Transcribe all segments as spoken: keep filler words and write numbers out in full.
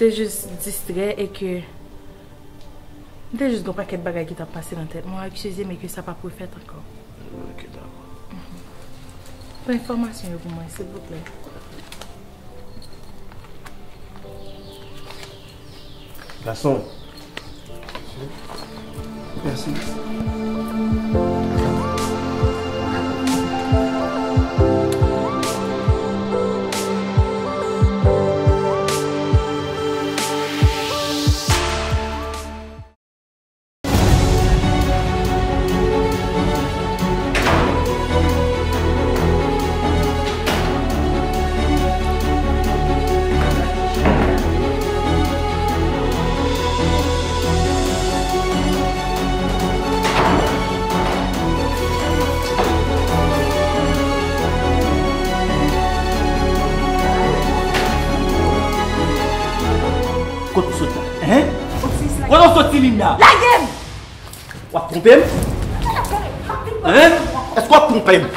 Te jis distrè e ke m te jis gen yon pakèt bagay ki t ap pase nan tèt mwen. Eskize m e ke sa p ap refèt ankò. Ok, dakò. Pran enfòmasyon yo pou mwen, silvouplè. Gason. Mèsi. Kote w sot la? Hein? Kote w soti, Linda? Lage m! W ap twonpe m? Hein? Èske w ap twonpe m?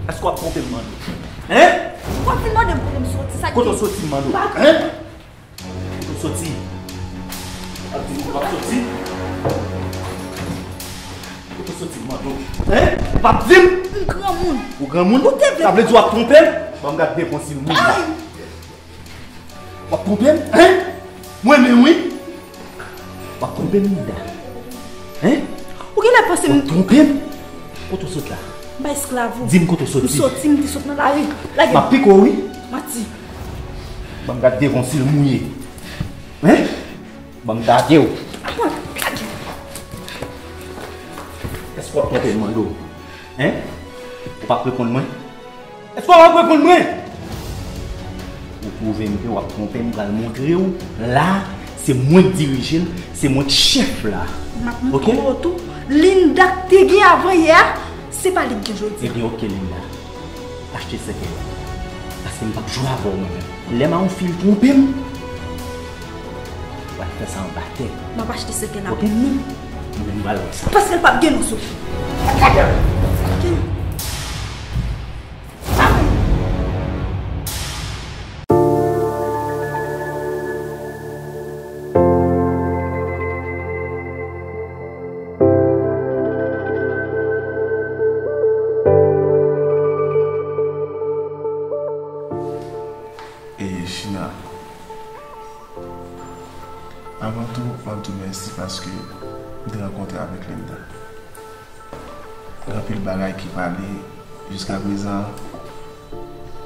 Èske w ap twonpe m, mande w? Hein? W ap vin mande m kote m soti, sa ki... Kote w soti, m mande w? Hein? Kote w soti? W ap di m kote w ap soti? Kote w soti, m mande w? Hein? W ap di m? M granmoun. Ou granmoun? Ou te vle... Sa vle di w ap twonpe m? Ban m gade devan w si l moun la. Ay! W ap twonpe m? Hein? Mwen menm, wi. W ap twonpe m, Linda? Hein? Ou genlè panse m... W ap twonpe m? Kote w sot la? M pa esklav ou. Di m kote w soti. M soti, m te sot nan lari. Lage m. M ap pike w, wi. Manti. Ban m gade devan w si l mouye. Hein? Ban m gade w. Apa, lage m. Èske w ap twonpe m, mande w? Hein? Ou p ap reponn mwen? Èske w ap reponn mwen? Ou pwouve m ke w ap twonpe m, m pral montre w. La, se mwen k dirije l, se mwen k chèf la. M ap montre w tou. Linda k te gen avan yè a, se pa li k gen jodi a. Ebyen, oke, Linda. Achte sèkèy la. Paske m p ap jwe avè w mwen menm. Lè Mawofi l twonpe m, w al fè sa anba tè. M ap achte sèkèy la pou nou. Mwen menm m pral wè sa. Paske l p ap gen non sou li. Gade. Gade. E China, avan tou, m ap di w mèsi paske m te rankontre avèk Linda. Gen anpil bagay ki pale, jiskaprezan,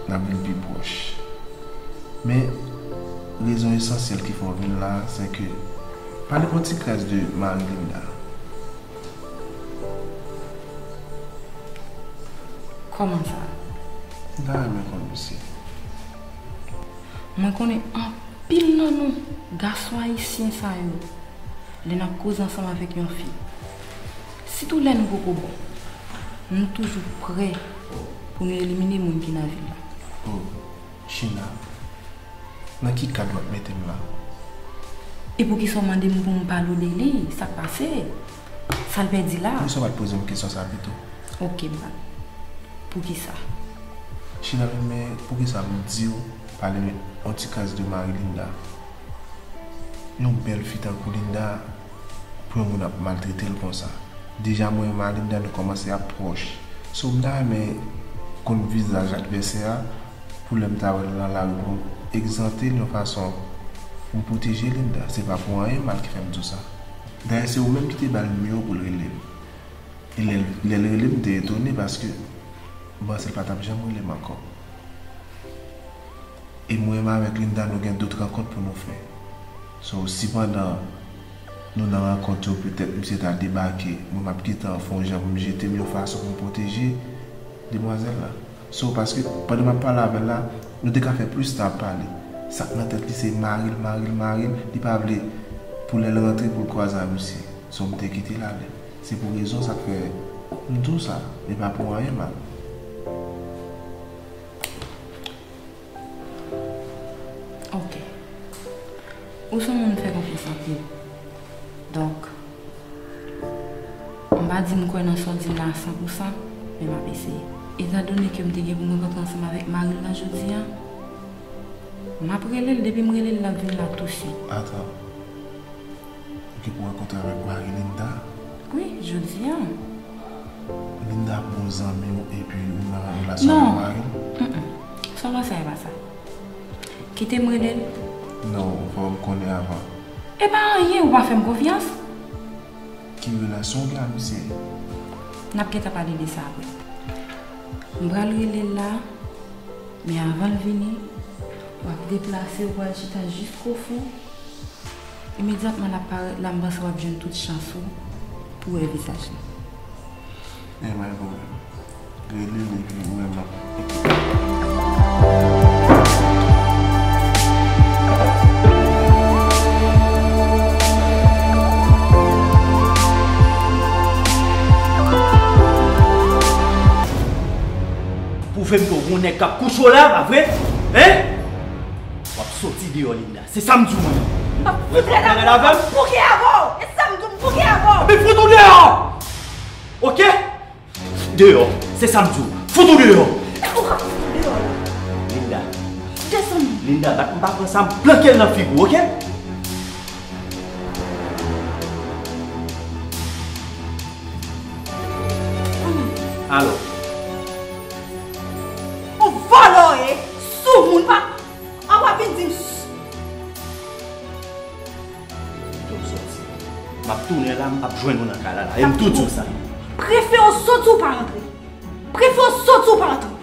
n ap vin pi pwòch. Men, rezon esansyèl ki fè w vin la, se ke, pale pou yon ti kras de mari Linda. Kòman sa? M ta renmen konn misye. Mwen konnen anpil nan nou, gason ayisyen sa yo, lè n ap koze ansanm avèk yon fi, sitou lè nou poko bon, nou toujou prè pou nou elimine moun ki nan vi l la. Oh, China, nan ki kad w ap mete m la? E poukisa w mande m pou m pale w de li? Sa k pase? Sa l pèdi la? Poukisa w pa t poze m kesyon sa pito? Oke, m pa. Poukisa? China, men poukisa m di w pale yon ti kras de mari Linda? Yon bèl fi tankou Linda, pou yon moun ap maltrete l konsa. Deja mwen menm a Linda nou kòmanse ap pwòch. So m ta renmen konn vizaj advèsè a, pou lè m ta wè l nan lari pou m egzante l yon fason pou m pwoteje Linda. Se pa pou anyen mal ki fè m di w sa. Dayè se ou menm ki te ba l nimewo pou l rele m. E lè l, lè l rele m, m te etone paske m panse l pa t ap janm rele m ankò. E mwen menm avèk Linda, nou gen dòt rankont pou nou fè. So, si pandan nou nan rankont yo, petèt misye ta debake, mwen m ap gentan fè yon jan pou m jete m yon fason pou m pwoteje demwazèl la. So, paske pandan m ap pale avè l la, nou te ka fè plis tan ap pale. Sa k nan tèt li se mari l, mari l, mari l, li pa vle pou lè l rantre pou l kwaze ak misye. So, m te kite l ale. Se pou rezon sa k fè m di w sa, e pa pou anyen mal. Ok. Ou se yon moun m fè konfyans anpil. Donk, m pa di m kwè nan sa w di m la a san pou san, men m ap eseye. Etandone ke m te gen pou m rankontre ansanm avèk mari l la jodi a, M ap rele l, depi m rele l, l ap vin la tousuit. Atan. Ou gen pou rankontre avèk mari Linda? Wi, jodi a. Linda ap bon zanmi w epi ou nan relasyon avèk mari l? Non. Mm-mm. Sa w panse a, e pa sa. Kite m rele l. Non, fò m konnen avan. E pa anyen, ou pa fè m konfyans. Ki relasyon w gen ak misye? N ap gentan pale de sa apre. M pral rele l la, men avan l vini, w ap deplase, w pral chita jiskofon. Imedyatman l ap parèt la, m panse w ap jwenn tout chans ou pou w wè vizaj li. Ebyen, pa gen pwoblèm. Rele l epi ou menm w ap. Pwouve m ke w gon nèg k ap kouche w la, pa vre? Hein? W ap soti deyò, Linda. Se sa m di w, mwen. M ap fout rèd avè w, m ap bouke avè w. E sa m di w, m bouke avè w. Ebyen, fout ou deyò! Oke? Deyò. Se sa m di w. Fout ou deyò. E ou ka fout mwen deyò la? Linda. Desann. Linda, bat m pa pran sa, m planke l nan figi w, oke? Alò. On vòlò w ye, soumoun pa. An w ap vin di m s- Kite w soti. M ap tounen la, m p ap jwenn ou nan kay la la. E m tou di w sa. Prefere w soti ou pa rantre. Prefere w soti ou pa rantre.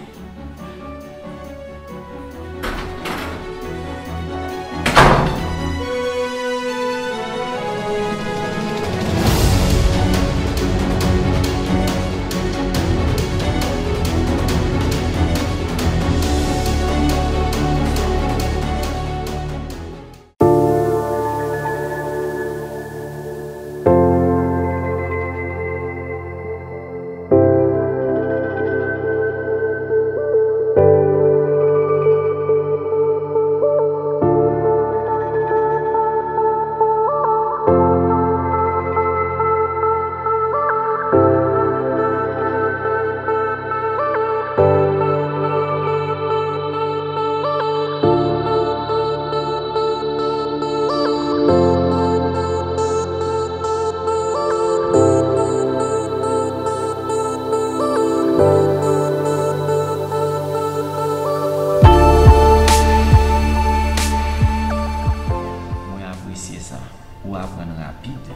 Mwen apresye sa. Ou aprann rapid.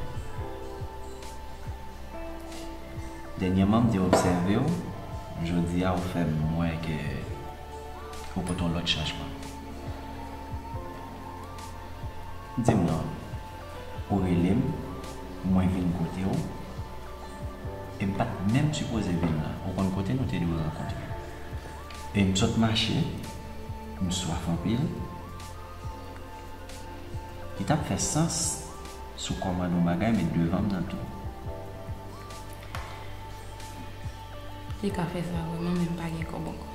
Dènyèman, m te obsève w, jodi a, ou fè m wè ke ou pote yon lòt chanjman. Di m non, ou rele m, mwen vin kote w, e m pa t menm sipoze vin la. Ou konn kote nou te dwe rankontre. E m sot mache, m swaf anpil. Li t ap fè sans si w kòmande yon bagay, men devan m nan tou. Li ka fè sa vre, mwen menm pa gen kòb ankò.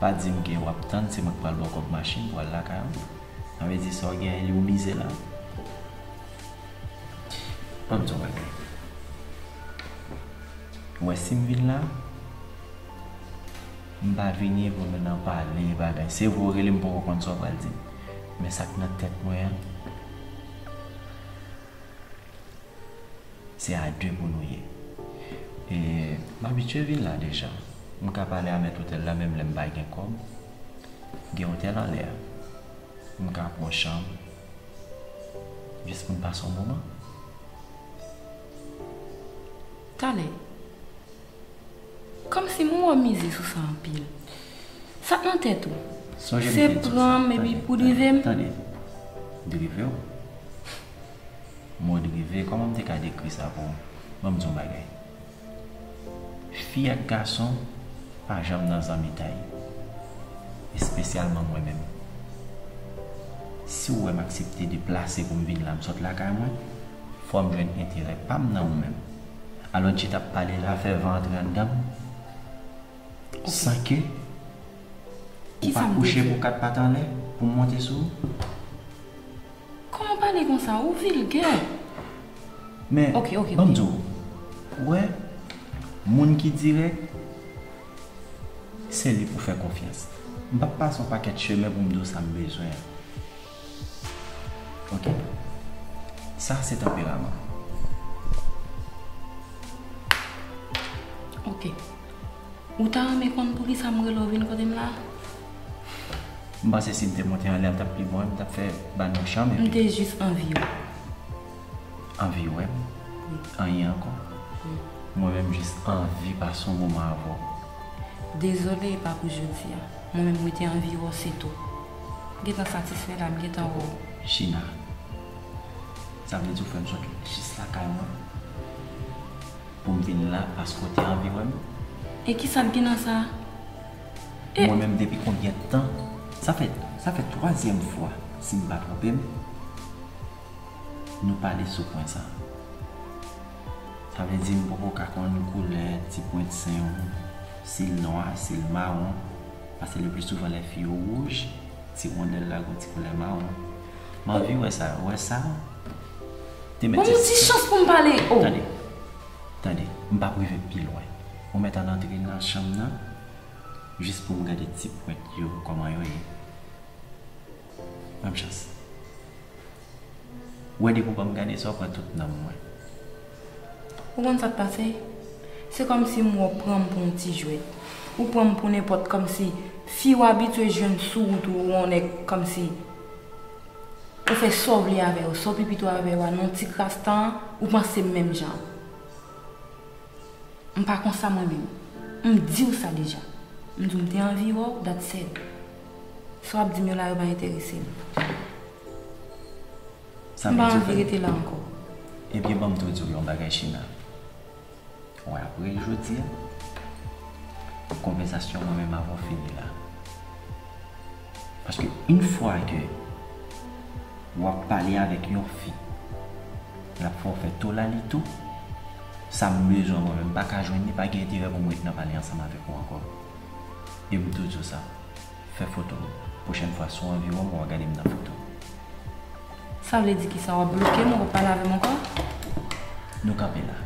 Pa di m ke w ap tann se mwen k pral ba w kòb machin pou w al lakay ou. Sa vle di sa w genyen li ou mize la. Ban m di w yon bagay. Ou wè si m vin la, m pa vini pou nou nan pale bagay. Se vre w rele m poko konn sa w pral di m. Men sa k nan tèt mwen an, se a de pou nou ye. E m abitye vin la deja. M ka pale a mèt otèl la menm lè m pa gen kòb. Gen otèl anlè a. M ka pran chanm. Jis pou n pase yon moman. Talè. Kòmsi m wè w mize sou sa anpil. Sa k nan tèt ou? Se pran m epi pou drive m? Tande. Drive w? Mo drive, kòman m te ka dekri sa pou ou? Ban m di w yon bagay. Fi ak gason pa janm nan zanmitay. Espesyalman mwen menm. Si w wè m aksepte deplase pou m vin la, m sot lakay mwen, fò m jwenn enterè pa m nan ou menm. Alò n chita ap pale la, fè van antre anndan m, san ke ou pa kouche pou kat pat anlè pou m monte sou ou. Kòman w pale konsa? Ou vilgè. Men, ban m di w, ou wè, moun ki dirèk, Se li pou fè konfyans. M p ap pase yon pakèt chemen pou m di w sa m bezwen an. Ok. Sa se tanperaman. Ok. Ou ta renmen konn poukisa m rele w vin kote m la? M panse si m te monte anlè, l t ap pi bon, m t ap fè ba nou chanm. M te jis anvi w. Anvi wè m? Anyen ankò? Mwen menm jis anvi pase yon moman avè w. Dezole, e pa pou jodi a. Mwen menm mwen te anvi wè w, se tou. M gentan satisfè la, m gentan wè w. China, sa vle di w fè m sot jis lakay mwen pou m vin la paske w te anvi wè m? E kisa k gen nan sa? E. Mwen menm depi konbyen tan? Sa fè, sa fè twazyèm fwa, si m pa twonpe m, nou pale sou pwen sa. Sa vle di m poko ka konn koulè ti pwent sen w, si l nwa, si l mawon, paske le pli souvan lè fi yo wouj, ti wondèl la gon ti koulè mawon. M anvi wè sa, wè sa. Te mèt Ban m yon ti chans pou m pale. Oh. Tande, tande, m p ap rive pi lwen. Ou mèt al antre nan chanm nan, jis pou m gade ti pwent yo, kòman yo ye. Ban m chans. Ou wè depi w ban m gade sa, w pran tout nanm mwen. Ou konn sa k pase? Se kòmsi m wè w pran m pou yon ti jwèt. Ou pran m pou nenpòt, kòmsi fi w abitye jwenn sou wout ou, ou yon nèg kòmsi ou fè sa w vle avè yo, sa w pi pito avè yo a, nan yon ti kras tan, ou panse m menm jan. M pa konsa mwen menm. M di w sa deja. M di w m te anvi wè w, that's it. Sa w ap di m yo la, yo pa enterese m. Sa vle di w fè. M pa anvi rete la ankò. Ebyen, ban m tou di w yon bagay, China. Wè, apre jodi a, konvèsasyon mwen menm avè w fini la. Paske yon fwa ke w ap pale avèk yon fi, l ap fè w fè tolalito, sa m bezwen mwen menm, m pa ka jwenn li, pa gen enterè pou m ret nan pale ansanm avèk ou ankò. E m tou di w sa, fè foto m. Pwochèn fwa, si w anvi wè m, w a gade m nan foto. Sa vle di kisa? W ap bloke m, w p ap pale avè m ankò? Nou kanpe la.